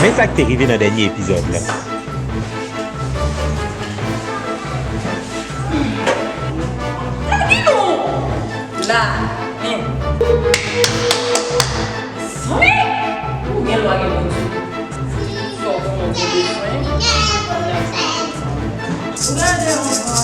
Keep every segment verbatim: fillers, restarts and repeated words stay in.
Men sa k te rive nan dènye epizòd la. La, hein. Mezanmi! Ou gen lwa gen Bondye. Sa w konnen w gen bezwen. Ou gade ankò.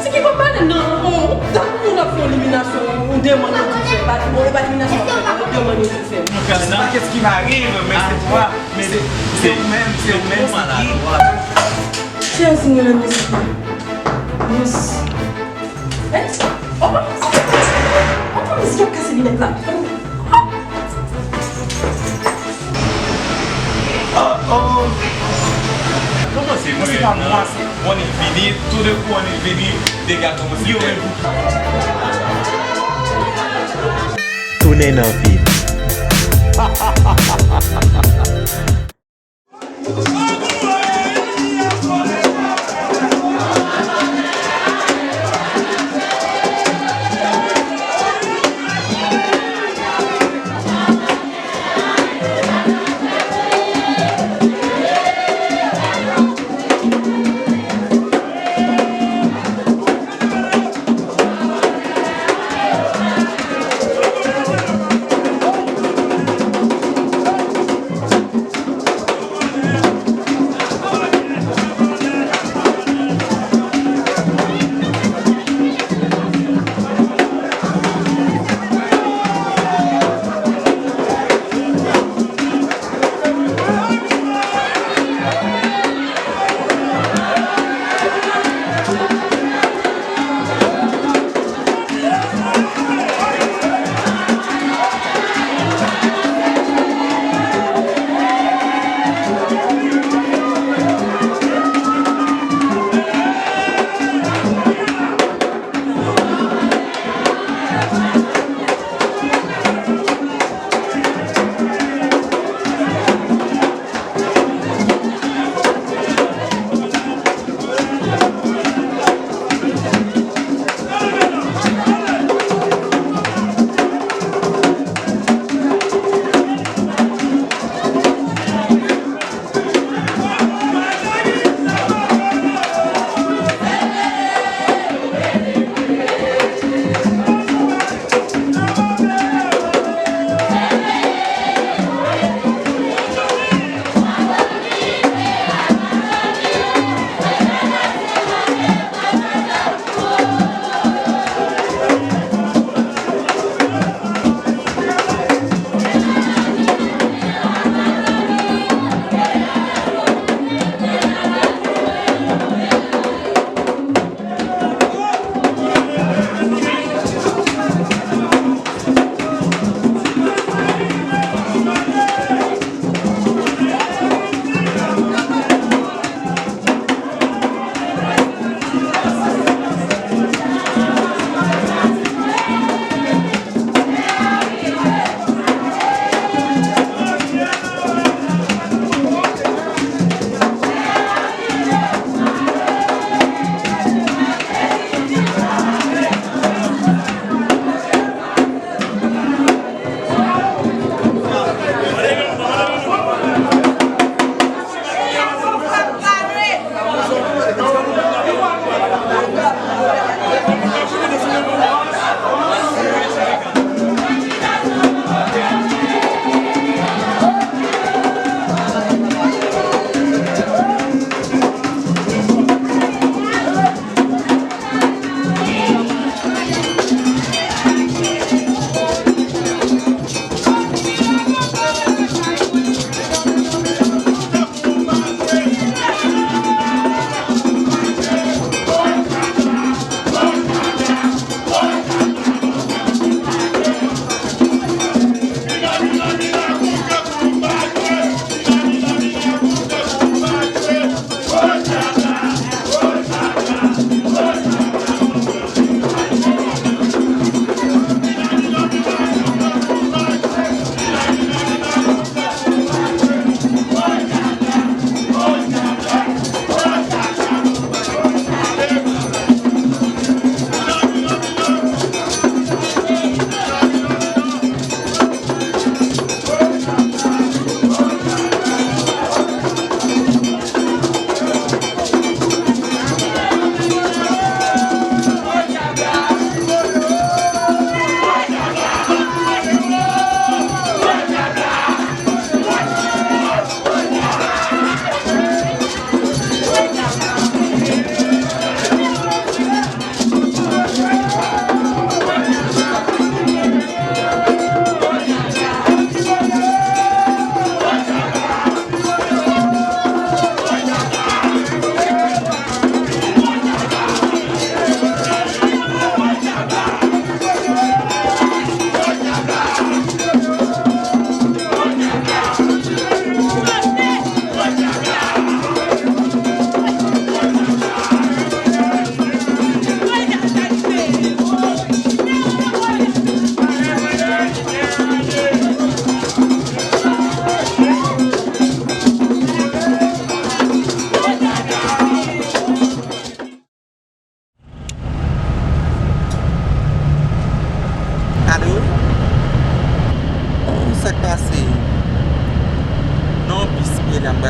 Se ki pa pale nan, on, on, tankou moun ap fè yon liminasyon, on demann yo di fè, pa, bon, e pa liminasyon ap fè, on demann yo di fè. Qu'est-ce qui m'arrive? Mais c'est toi, mais c'est c'est ou menm, c'est ou menm, c'est qui? Chèz mwen nan mizik la. Yes. Eh, opa, opa, mizik ap kase linèt la. Oh, oh. Kòman se mwen menm nan? One Infinite, tout de kou One Infinite, dega kòmanse fèt. Tounen nan fim.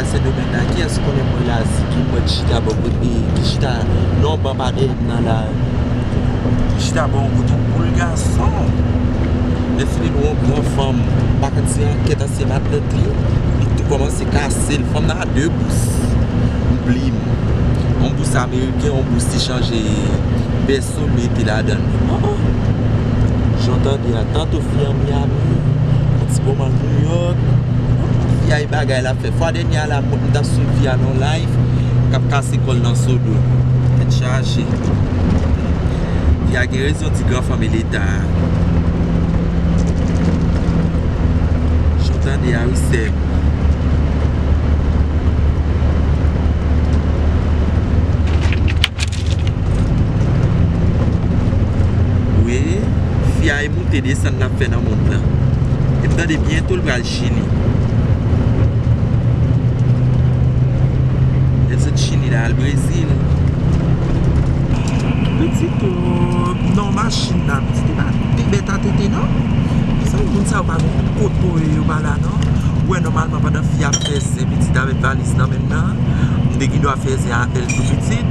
Sendomeng la, kiyès ki konnen mwen la, Ziki, mwen ki chita bò kote, ki chita nan ban pa dèyè m nan la, ki chita bò yon kote pou l gason. Lè fini l wè yon gran fanm, pa konn se ankèt ansyen matant li, li tou kòmanse kase l. Fanm nan a de bous. M bliye m. Yon bous ameriken, yon bous li chanje vès Sou mete ladan l. Oh, oh. Jan w tande a, tanto fi an Miami, yon ti moman New York. Fi a, e bagay l ap fè. Fwa dènye a la, m t ap swiv fi a nan live, k ap kase kò l nan Sodo. Tèt chaje. Fi a gen rezon di gran fanmi Leta a. Jan w tande a, wi, sè m. Wi, fi a e moute desann l ap fè nan mond lan. E m tande byento l pral Chili. Lè l sot Chili la, al Brezil. Pitit, oh, non, machin la, pitit, e pa te bèt a tete, non? Sa moun sa yo pa gen kote yo pa la, non? Ou wè, nòmalman, pandan fi a ap fè zen pitit avèk valiz nan men l nan, m te gen dwa fè zen avè l tou pitit.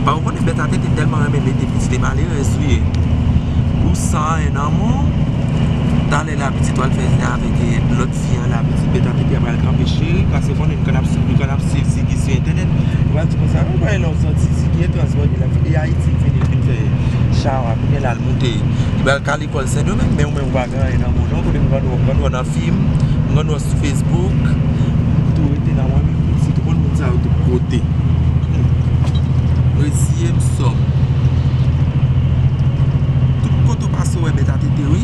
Pa ou konnen bèt a tete tèlman renmen mete pitit e malerèz ou ye. Ou san anyen nan men w, talè la pitit w al fè zen avèk, eh, lòt fi an la, pitit bèt a tete a pral kanpe cheri, paske konnen nou konn ap swiv, nou konn ap swiv Ziki sou entènèt. Ou pral di konsa, ou wè lè w santi Ziki e transbòde la, e Ayiti l vini, l vin fè chawa, kounye a la l moute. Li pral kale kò l Sendomeng, men ou menm ou pa gen anyen nan men w non, kote m konn wè w, m konn wè w nan fim, m konn wè w sou Facebook, m tou rete nan mwen menm, pitit, ou konn moun sa yo tout kote. Reziye m sò m. Tout kote w pase w wè bèt a tete wi.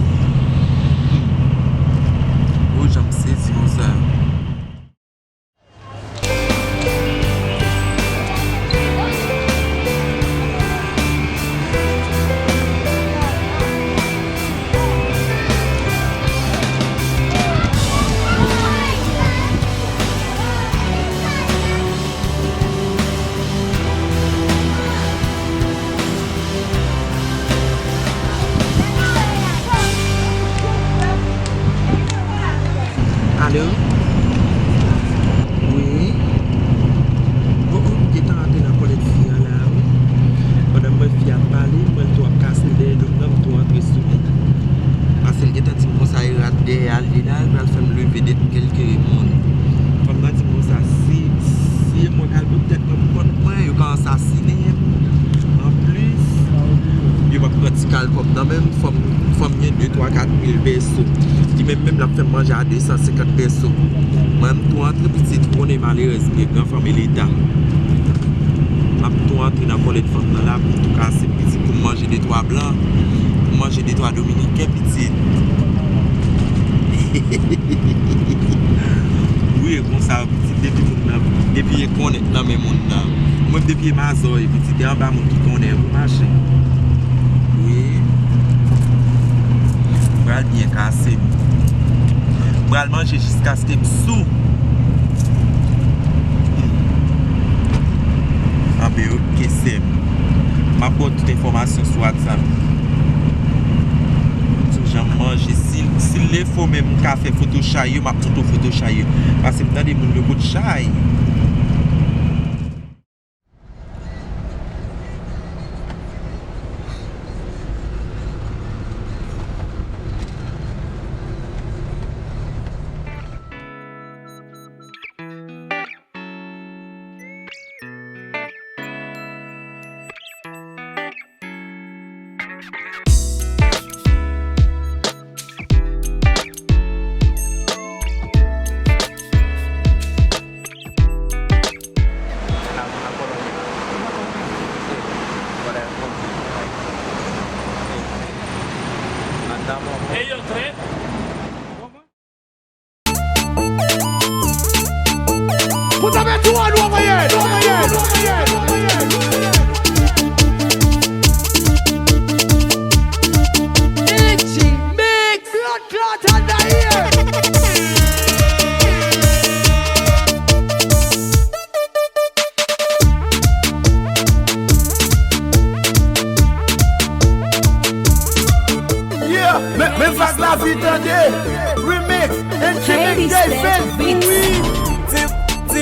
Ou jan m sezi konsa. Alo? Wi. Oh, oh, m gentan antre nan kòlèt fi a la, wi. Pandan m wè fi a ap pale, m wè l tou ap kase dèyè do m nan, m tou antre sou li. Paske l gentan di m konsa, e rat dèyè a l ye la, l pral fè m leve de kèlke moun. Fanm nan di m konsa, si, si e mwen k al bout tèt nan pòt mwen, yo ka ansasinen m. Anplis, yo p ap pran ti kal kòb nan men m, fò m, fò m gen de, twa, kat mil pèso. Li menm menm l ap fè m manje a de san senkant pèso. Mwen, m tou antre pitit, ou konnen malerèz m ye, gran fanmi Leta. M ap tou antre nan kòlèt fanm nan la, pou m tou kase pitit, pou m manje de twa blan, pou m manje de twa dominiken, pitit. Wi, e konsa, pitit, depi moun nan, depi e konnèt nan men moun nan. Ou menm depi e mazòy, pitit, e anba moun ki konnen pou mache. Wi. M pral byen kase m. M pral manje jiskaske m sou. Hmm. Anben, oke, sè m. M ap ba w tout enfòmasyon sou WhatsApp. Sou jan m manje. Si, si l lefo menm m ka fè foto chay yo, m ap montre w foto chay yo. Paske m tande moun yo bout chay. Hey, yo, tres. Put a bit one over here, over here, over here, over here. Energy mix. Blood clot under here. Yeah, men, men vag lavi tande. Remix, N J B J Fans, wi. Ti, ti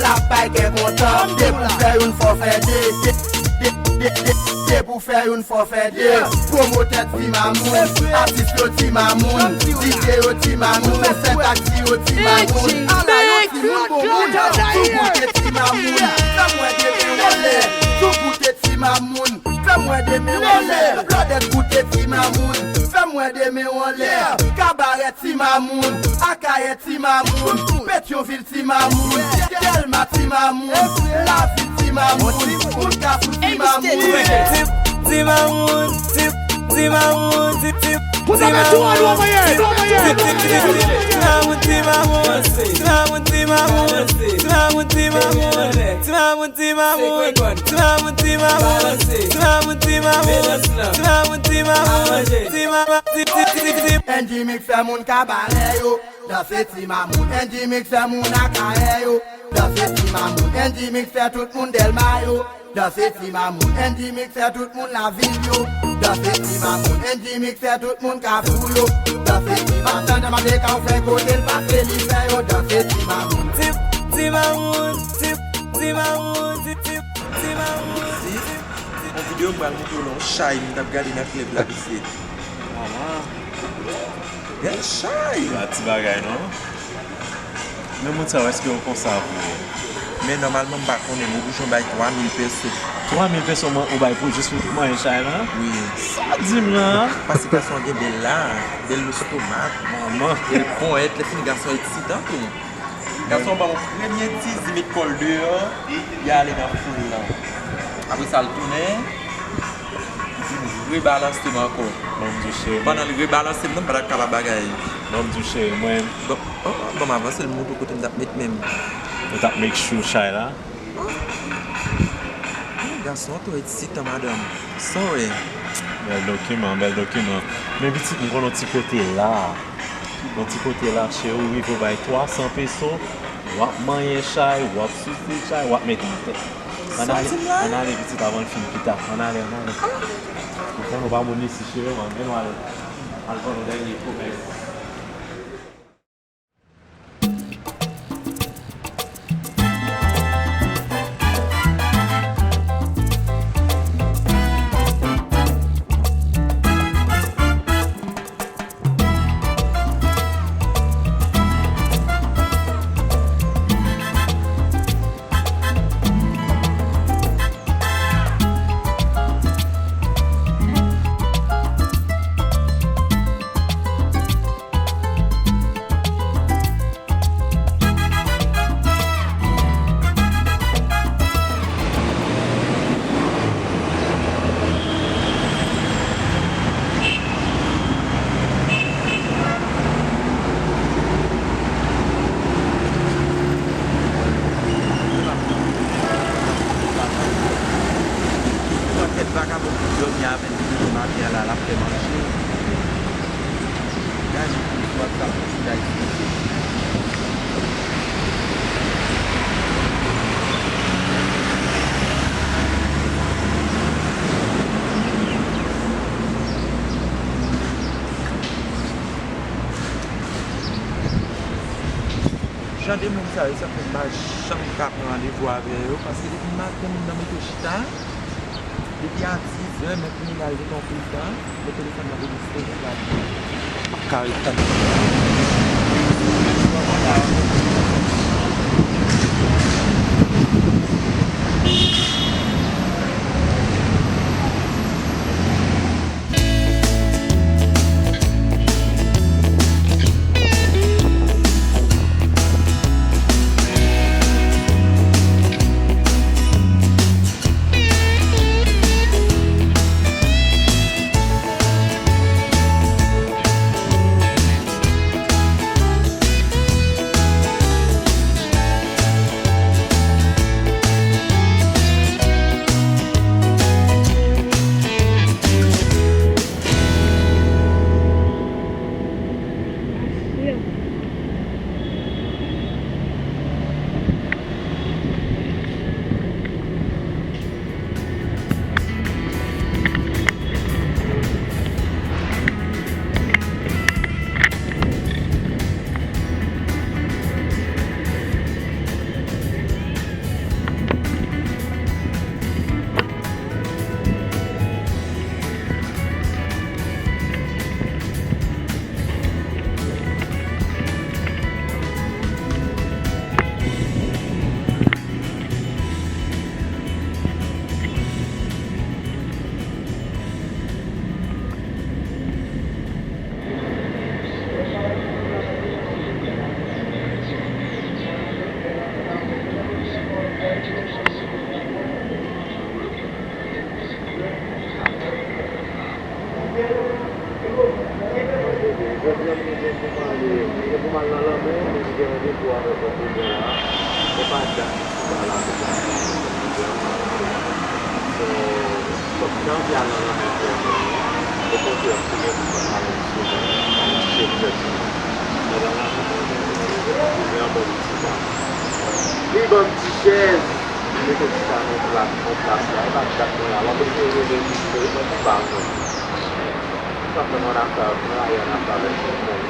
l ap bay kè kontan. De pou fè youn fò fè de. De, de, de, de, de pou fè youn fò fè de. Pwomotè ti mamoun, atis yo ti mamoun, DJ yo ti mamoun, mesè taksi yo ti mamoun. Ala yo timoun bon moun, tou goute ti mamoun, fè m wè de men w anlè. Tou goute ti mamoun, fè m wè de men w anlè. Blòdèt goute ti mamoun, fè m wè de men w anlè. Kabarè ti mamoun, Akayè ti mamoun, Petyonvil ti mamoun, Dèlma ti mamoun, Lavil ti mamoun, Moun Kafou ti mamoun. Ti, ti mamoun, ti, ti mamoun, ti, ti, ti mamoun, ti, ti, ti mamoun, ti mamoun, ti mamoun, ti mamoun, ti mamoun, ti mamoun, ti mamoun, ti mamoun, ti mamoun, ti mamoun, ti mamoun, ti mamoun, ti mamoun, ti mamoun, ti mamoun, ti mamoun, ti mamoun, ti mamoun, ti, ti, ti, ti. Andy Mix fè moun kabarè yo danse ti mamoun. Andy Mix fè moun Akayè yo danse ti mamoun. Andy Mix fè tout moun Dèlma yo danse ti mamoun. Andy Mix fè tout moun Lavil yo danse ti mamoun. Andy Mix fè tout moun Kafou yo danse ti mamoun. Tande mande ka w fè kote l pase li fè yo danse ti mamoun. Ti, ti mamoun, ti, ti mamoun, ti, ti, ti mamoun, ti, ti, ti. Yon videyo m pral montre w nan yon chay m t ap gade nan klèb la pitit. Manman. Bèl chay! Pa ti bagay non. Men moun sa yo, èske yo konsa vre? Men nòmalman m pa konnen, m oblije bay twa mil peso. Twa mil peso mwen ou bay pou jis pou manyen chay lan? Wi. Sa w di m lan? Paske gason an gen bèl la, bèl lestomak. Manman. E l ponyèt, lè fini gason eksitan tou. Gason ban yon premye ti zi met kò l deyò, li ale nan foul lan. Apre sa, l tounen, li vin rebalanse m ankò. Ban m di w cheri. Pandan l rebalanse m nan, m pa t ap kapab bagay. Ban m di w cheri, mwen. Bon, oh, oh, ban m avanse l montre w kote m t ap met men m. Ou t ap make sure chay la? Gason an twò eksitan, madanm. Sa w wè? Bèl dokiman, bèl dokiman. Men pitit, m konn yon ti kote la. Yon ti kote la, cheri, ou rive w bay twa san peso, w ap manyen chay, w ap souse chay, w ap mete atè. Ann ale, ann ale pitit, avan l fin pita. Ann ale, ann ale. M konn ou pa moun isi, cheri, men ann ale. Al fè yon dènye komès. Pakèt vagabon ki dòmi avè n depi maten an la, l ap fè manje. Gaje pou l sou WhatsApp pou ti Dayz. Jan de moun sa yo, sa fè m pa janm ka pran randevou avè yo, paske depi maten moun nan mete chita, depi a dizè, men kounye a l gen yon pil tan, men telefòn nan rejistre, men pa gen. M ap ka ret tann. Jodi a, m gen pou m ale, m gen pou m al nan lanmè, men m gen randevou avèk yon kouzen la. Se pa dat m pral avèk la, so, fòk m te anvi al nan lanmè pou mwen. Okontrè, m te gen pou m al yon semèn, al yon ti chèz sèt semèn. Men nan lanmè, m gen pou m al yon kouzen an ban m ti chita. Li ban m ti chèz, li mete chita nan plat, nan plas la, e pa dat mwen la, w ap eseye rele l, li pa konn ba mwen. Sa fè mwen afè avèk mwen, ayè an afè avèk tout moun.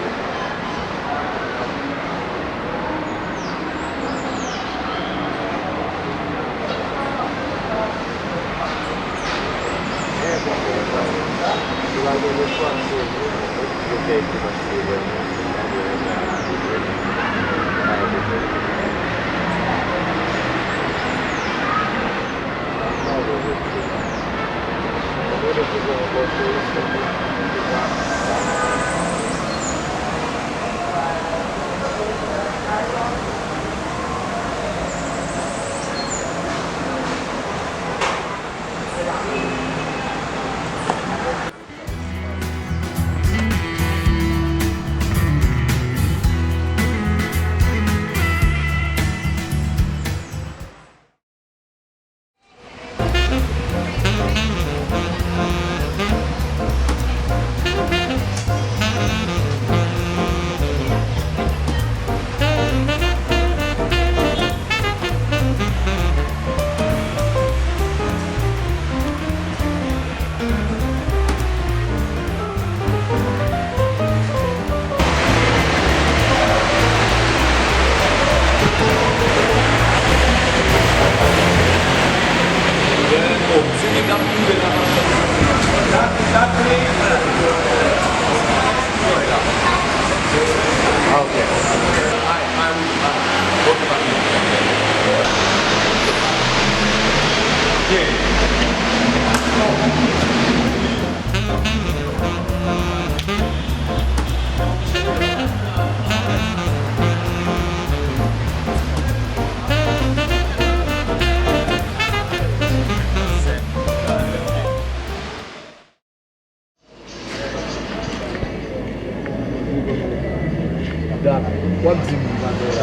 Dat, w ap di m,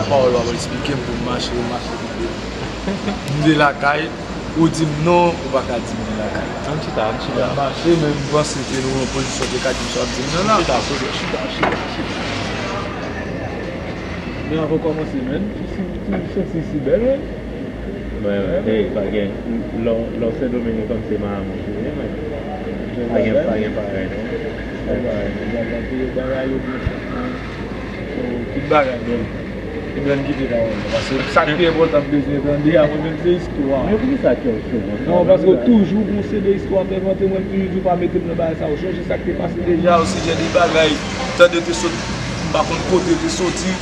pawòl w ap eksplike m pou m mache, ou mache kote m. M de lakay, ou di m non, ou pa ka di m de lakay. Ann chita, ann chita. M mache, men m panse ke nou nan pozisyon te ka di m sa w ap di m nan la. Chita, chita, chita, chita. Men avan w kòmanse, men, ou santi si bèl, wi. Mwen, hey, pa gen, lè w, lè w Sendomeng, ou kòmsi Mahamoud ou ye, men. Pa gen, pa gen parèy, non. Bagay, bagay, bagay, yo byen fèt, non. So, tout bagay bèl. Ebrann kite kay mwen, paske sa k pi enpòtan m bezwen tande a, mwen menm se istwa. Men poukisa kè w cho konsa? Non, paske w toujou gon seri de istwa w ap envante, mwen m toujou di w pa mete m nan bagay sa, w chonje sa k te pase deja, o sijè de bagay, tande te sot, m pa konn kote te soti,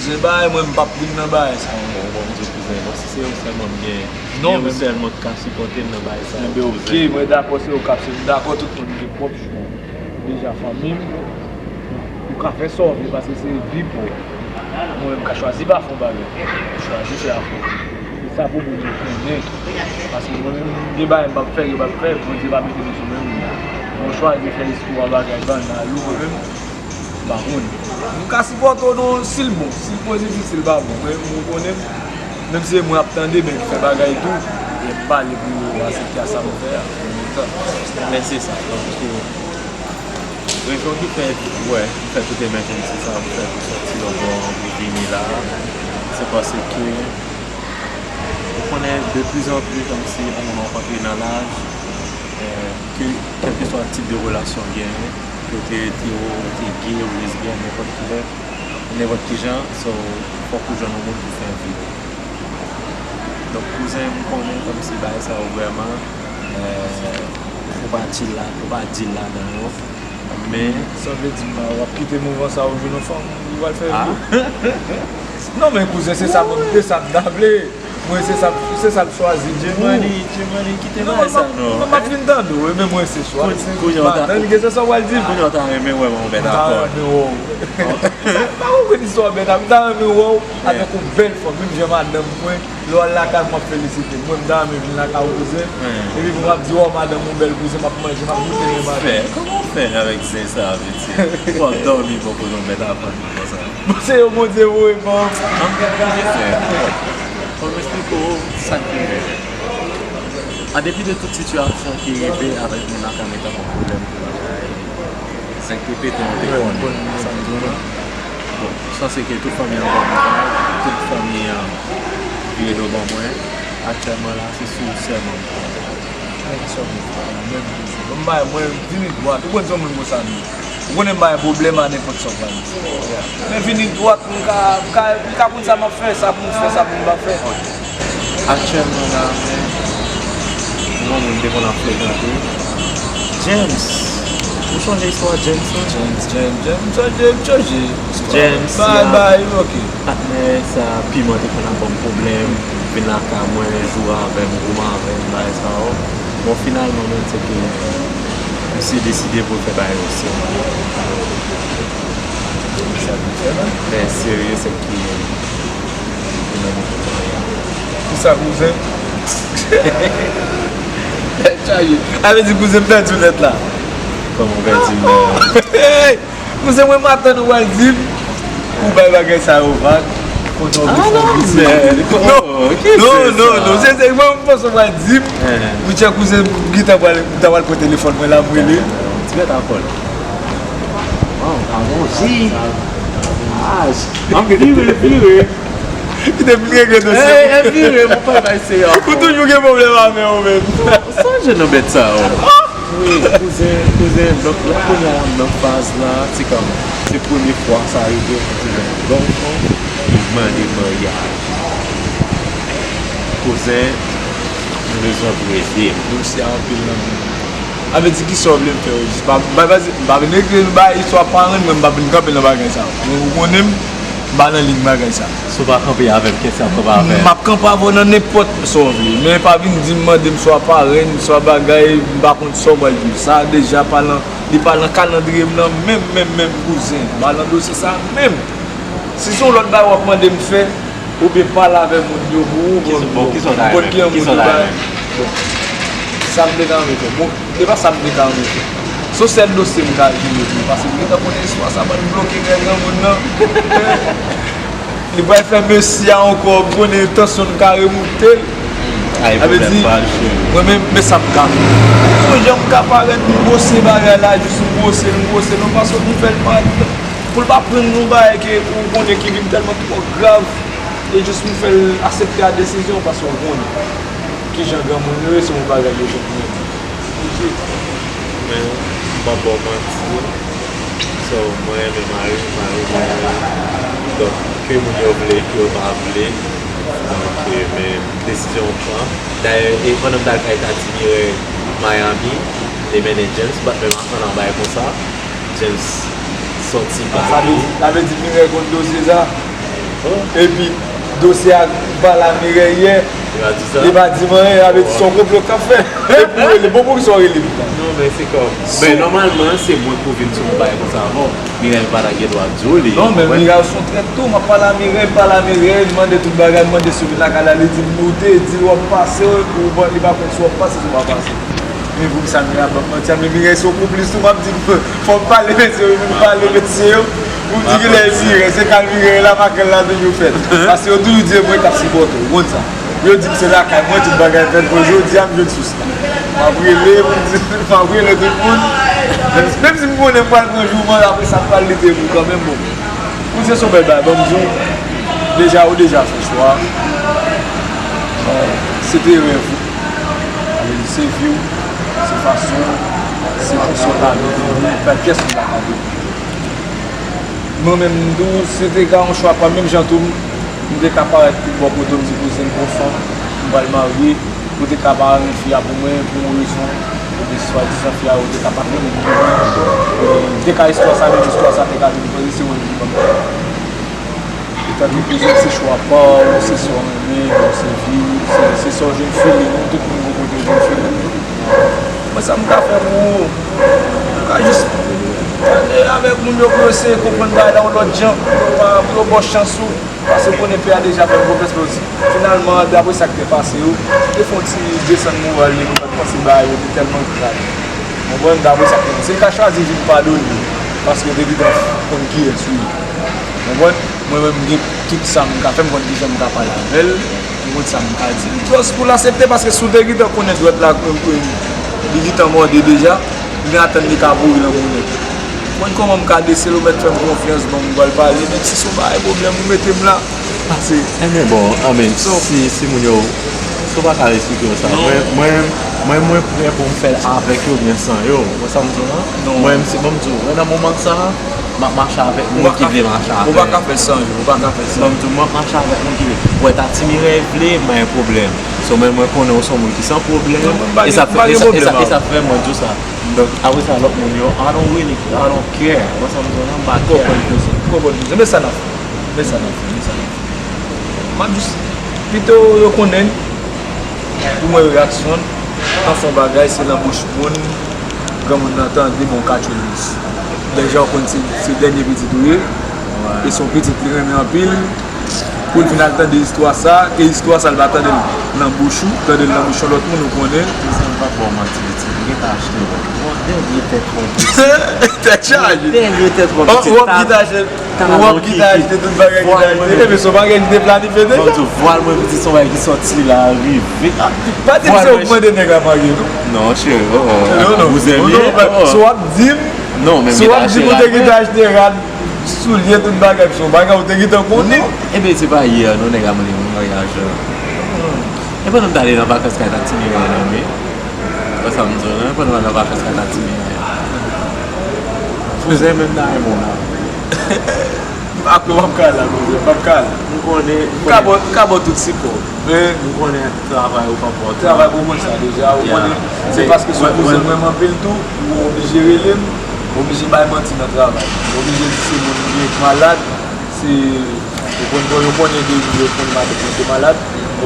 se bagay mwen m p ap vin nan bagay sa. Bon, bon, bon, Bondye kouzen, bon, si se ou sèlman m gen, non, men ou sèlman k ka sipòte m nan bagay sa. Enben, oke, mwen dakò, se ou k ap, se m dakò, tout moun gen pwòp chwa. Deja fanmi m, ou ka fè sa w vle paske se vi pa w. Mwen menm m ka chwazi pa fè yon bagay, m chwazi fè afè m. E sa pou Bondye konnen. Paske mwen menm, gen bagay m p ap fè, yo p ap fè, Bondye pa mete nou sou menm nivo. Mwen chwazi fè istwa bagay banna yo, mwen menm, m pa konn. M ka sipòte w non, si l bon, si l pozitif, si l pa bon. Mwen, mwen konnen, menm si se mwen ap tande, men ki fè bagay tou, e m pale pou yo aksepte a sa mwen fè a. Mèsi sa, paske rezon ki fè, wè, m fè tout emergency sa, m fè pou sòti lòtbò an, pou vini la, se paske ou konnen de plus en plus kòmsi yon moun ap antre nan laj, eh, ke kèlkeswa tip de relasyon w genyen, ke w te etero, ou te gay, ou lesbyèn, nenpòt kilè, nenpòt ki jan, so, fòk ou jwenn yon moun pou fè vi w. Donk, kouzen, m konnen kòmsi bagay sa yo vrèman, eh, ou pa chill la, ou pa deal ladan yo. Men sa vle di m la, w ap kite mouvman sa ou jwenn yon fanm ou pral fè vi? Non, men kouzen, se sa mwen, se sa m ta vle. Mwen, se sa, se sa l chwazi, Jemani. Jemani, kite bagay sa non. Non, m ap fin tande w, men mwen se chwa. Kounye a w ta, madanm, gen sa w pral di m. Kounye a w ta renmen wè m, mwen, dakò. M ta renmen wè w. M pa konprann istwa w, men m ta renmen wè w avèk yon bèl fanm, menm jan madanm mwen. Lè w al lakay mwen, m ap felisite. Mwen, m ta renmen vin lakay ou, kouzen. Epi pou m ap di, "Waw, madanm ou bèl, kouzen, m ap manje, m ap goute men madanm." Fè, kòman w fè avèk zen sa, piti? W ap dòmi bò kote yon bèt aprann konsa. Se yo Bondye voye ban m. An, koute zen. Fò m esplike w sa k rive. An depi de tout sitiyasyon ki rive avèk moun nan ka mete an pwoblèm pou bagay, zen k repete, nou te konnen sa m di w lan. Bon, sanse ke tout fanmi an ban m vag, tout fanmi an vire do ban mwen. Aktyèlman la, se sou sèlman m konte. Nèg sòt nan menm kouzen. Bon, m bay mwen vini dwat. Ou konn se yon moun konsa m ye. Ou konnen m bay pwoblèm a nenpòt sa w pral di. Men vini dwat, m ka, m ka, m ka konn sa m ap fè, sa pou m fè, sa pou m pa fè. Aktyèlman la, men, yon moun te konn ap frekante. James. Ou sonje istwa James lan? James, James, James, m sonje, m sonje. James, bay, bay, ok. Patnè sa, piman te konn ap ban m pwoblèm, vin lakay mwen, joure avè m, goumen avè m, bagay sa yo. Bon, finalman, menm se ke misye deside pou l fè bagay yo serye. Sa pou fè la? Lè serye, se ki Kisa, kouzen? Tèt chaje. A vle di kouzen m pèdi w nèt la. Kòman w pèdi m nan? Hey! Kouzen, mwen m atann ou pral di m ou bay bagay sa yo vag. Kote w vin fè yon vizit. Non, non, non, se, se, mwen m panse w pral di m, Richard, kouzen, m gentan pral, m ta pral pran telefòn mwen la, m rele. Ti bèt a kòl. Waw, alonji. Aj. Ann vire, vire. Kite m regle dosye. Ey, ey, vire, mwen pa bay serye ankò. Ou toujou gen pwoblèm avè yo menm. Sa je nan bèt sa yo. Wi, kouzen, kouzen, donk la kounye a m nan faz la, se kòm, se premye fwa sa rive, kouzen. Donk, li mande maryaj. Kouzen, m bezwen pou ede m. Dosye a anpil nan men m. A vle di kisa w vle m fè yo jis? Pa, pa, pa, m pa vin regle nou bay istwa parenn, mwen m pa vin kanpe nan bagay sa. Men ou konnen m, m pa nan liy bagay sa. Si w pa kanpe avè m, kiyès k ap kanpe avè m? M ap kanpe avè w nan nenpòt sa w vle. Men pa vin di m, mande m swa parenn, swa bagay, m pa konn sa w pral di m. Sa deja pa nan, li pa nan kalandriye m nan menm, menm, menm kouzen. M pa nan dosye sa menm. Si se yon lòt bagay w ap mande m fè, oubyen pale avè moun yo pou ou, bon, bon, ki jan moun yo bay. Bon, sa m te ka renmen fè. Bon, se pa sa m te ka renmen fè. Se yon sèl dosye m ka jere pou ou, paske m gentan konnen istwa sa pral bloke kè granmoun nan. Li pral fè mesye a ankò, m konnen tansyon l ka remoute. Sa vle di, mwen menm, men sa m ka fè. Yon jan m ka parèt, m gwose bagay la, jis m gwose l, m gwose l, non, paske m fè l mal. Pou l pa pran yon bagay ke ou konnen ki vin tèlman twò grav, e jis pou fè l aksepte a desizyon, paske w konnen kijan granmoun yo ye, se yon bagay yo fè pou mwen. Men, m p ap ba w manti, So, mwen renmen mari m, mari mwen, donk, ke moun yo vle, ke yo pa vle, donk, e, men desizyon m pran. Dayè, e pandan m t al kay Tati Mireille Miami, m te mennen James, but men m aprann an bagay konsa, James sòti Miami. Sa vle di, sa vle di Mireille konn dosye sa? Epi, dosye a m pale a Mireille yè, li pa di m anyen, sa vle di se yon konplo k ap fèt. Epi w rele, bon, poukisa w rele m? Non, men se kòm, men nòmalman, se mwen k pou vin sou yon bagay konsa avan w. Mireille pa ta gen dwa di w li. Non, men Mireille se yon trèt tou. M ap pale a Mireille, m pale a Mireille, m mande tout bagay, m mande si w vin lakay la, li di m ou te di l w ap pase, ou pa, li pa konn si w ap pase, si w pa pase. Men poukisa Mireille ap ban m manti a? Men Mireille se yon konplis tou, m ap di, fò m pale mesye yo, m pale mesye yo. Pou m di kilè Mireille, se kal Mireille la, pa kal la toujou fèt. Paske yo toujou di e mwen k ap sipòte w, ou konn sa. Yo di m se lakay mwen tout bagay fèt, bon, jodi a m jwenn sous la. M ap rele, m ap rele tout moun. Menm, menm si m konnen m pral pran jouman, apre sa m pral lite pou kanmenm, bon. Pou se son bèl bagay, ban m di w, deja, ou deja fè chwa. Se te rèv ou. Sa vle di se vi w, se fason w, se konsa w ta vle viv li, pa pyès moun pa ka vle viv li. Mwen menm, m tou, si te ka yon chwa pa m, menm jan tou, m, m te ka parèt tout bò kote w, m di kouzen m gon fanm, m pral marye, ou te ka pa renmen fi a pou mwen, pou yon rezon, epi swadizan fi a, ou te ka pa renmen li pou mwen. M te ka istwa sa, menm istwa sa te ka vin koze, se ou menm ki ban m. Etanke kouzen, se chwa pa w, se sa w renmen, se vi w, se, se sa w jwenn feeling ou, tout moun gon kote yo jwenn feeling yo. Mwen, sa m ka fè pou ou, m ka jis pale avèk moun yo pou yo eseye konprann bagay la yon lòt jan, pou yo pa, pou yo ba w chans ou, paske w konnen pè a deja fè m konfyans, men osi, finalman, daprè sa k te pase yo, te fè yon ti desann moral li, nou pa t panse bagay yo te tèlman grav. Konprann? Daprè sa k te pase, li ka chwazi vin padone, paske yo te gentan konn kiyès ou ye. Konprann? Mwen menm, m gen tout sa m ka fè, m konn kijan m ka pale avè l, m konn sa m ka di l. Just pou l aksepte, paske si w te gentan konnen dwèt la, e, e, li gentan mòde deja, m vin atann li ka boure nan monnen. Mwen, kòman m ka dese l, ou mèt fè m konfyans, ban m, m pral pale, menm si se yon bagay pwoblèm, ou mete m la. Pase. Ebyen, bon, anben, si, si moun yo, si w pa ka esplike yo sa, mwen, mwen, mwen, mwen prè pou m fè l avèk yo oubyen san yo. Ou wè sa m di w lan? Mwen, si, ban m di w, mwen, nan moman sa, m ap mache avèk moun ki vle mache avè m. Ou pa ka fè l san yo, ou pa ka fè l san yo. Ban m di w, m ap mache avèk moun ki vle. Ou wè, Tati Mireille vle, m pa gen pwoblèm. So, mwen, mwen konnen w se yon moun ki san pwoblèm. Non, mwen pa gen, e sa, m pa gen pwoblèm avè w. E sa, e sa fè mwen di w sa. Donk, apre sa, lòt moun yo, I don't really, I don't care. Ou wè sa m di w lan, m pa care. M konprann, m konprann. Men sa n ap fè. Men sa n ap fè, men sa n ap fè. M ap jis, pito yo konnen, pou m wè reyaksyon l, pa fè yon bagay, se nan bouch moun, granmoun nan tande, bon, ka tchwe l jis. Deja, ou konn se, se dènye pitit ou ye, e se yon pitit li renmen anpil, pou l vin al tande istwa sa, ke istwa sa, l pa tande l nan bouch ou, tande l nan bouch yon lòt moun, ou konnen. Kouzen, m p ap ba w manti, pitit, m gentan achte yon dènye tèt wòb. Tèt chaje. Dènye tèt wòb, pitit. Wòb ki t achte. Wòb ki te achte, tout bagay ki te achte. Ebyen, se yon bagay ki te planifye deja. Bon, vwal mwen, pitit, se yon bagay ki sòti la, rive. Pa di m se ou k mande nèg la marye, non. Non, cheri, oh, oh. Non, non. Kouzen m ye, oh. Si w ap di m, si w ap di m ou te gentan achte rad, soulye, tout bagay, se yon bagay ou te gentan konnen. Ebyen, se pa yè, non, nèg la mande m maryaj la. E pandan m t ale nan vakans kay Tati Mireille, non, men. Wè sa m di w lan, e pandan m al nan vakans kay Tati Mireille. Kouzen, menm nan yon moman. Apre w ap ka la, kouzen, w ap ka la. M konnen, m ka ba w, m ka ba w tout sipò. Men m konnen travay ou p ap ba w travay pou konn sa deja, ou konnen. Se paske se yon kouzen mwen m anpil tou, ou oblije rele m, ou oblije bay manti nan travay. Ou oblije di se moun ki malad, se, ou konn, bon, yo konnen deja, yo konn madanm mwen te malad,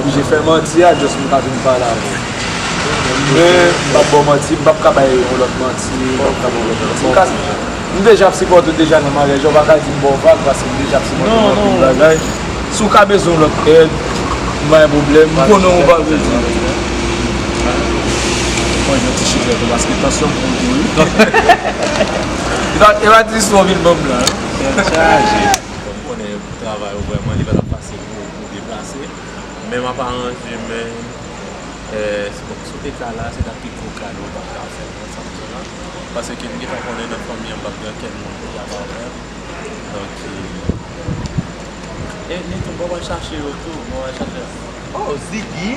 oblije fè manti a, just pou m ka vin pale avè w. Men, m p ap ba w manti, m p ap ka bay yon lòt manti, m p ap ka bay yon lòt manti. M ka, m deja ap sipòte w deja nan maryaj la, ou pa ka di m ba w vag, paske m deja ap sipòte w nan anpil bagay. Si w ka bezwen yon lòt èd, m pa gen pwoblèm, m konnen w pa bezwen. Mwen, yon ti chiflèt, paske tansyon m monte, wi. E pa, e pa ti istwa w vin ban m la, non. Tèt chaje. Bon, m konnen travay ou vrèman, li pa t ap fasil pou, pou deplase. Men m ap aranje, men, eh, si, bon, si w te ka la, se ta pi gwo kado w t ap ka fè m, ou konprann sa m di w lan. Paske m gentan konnen nan fanmi an, m p ap gen okenn moun ki ap avè m. Donk, eh, e Nito, bon, mwen chache yo tou, mwen chache. Oh, Ziggy!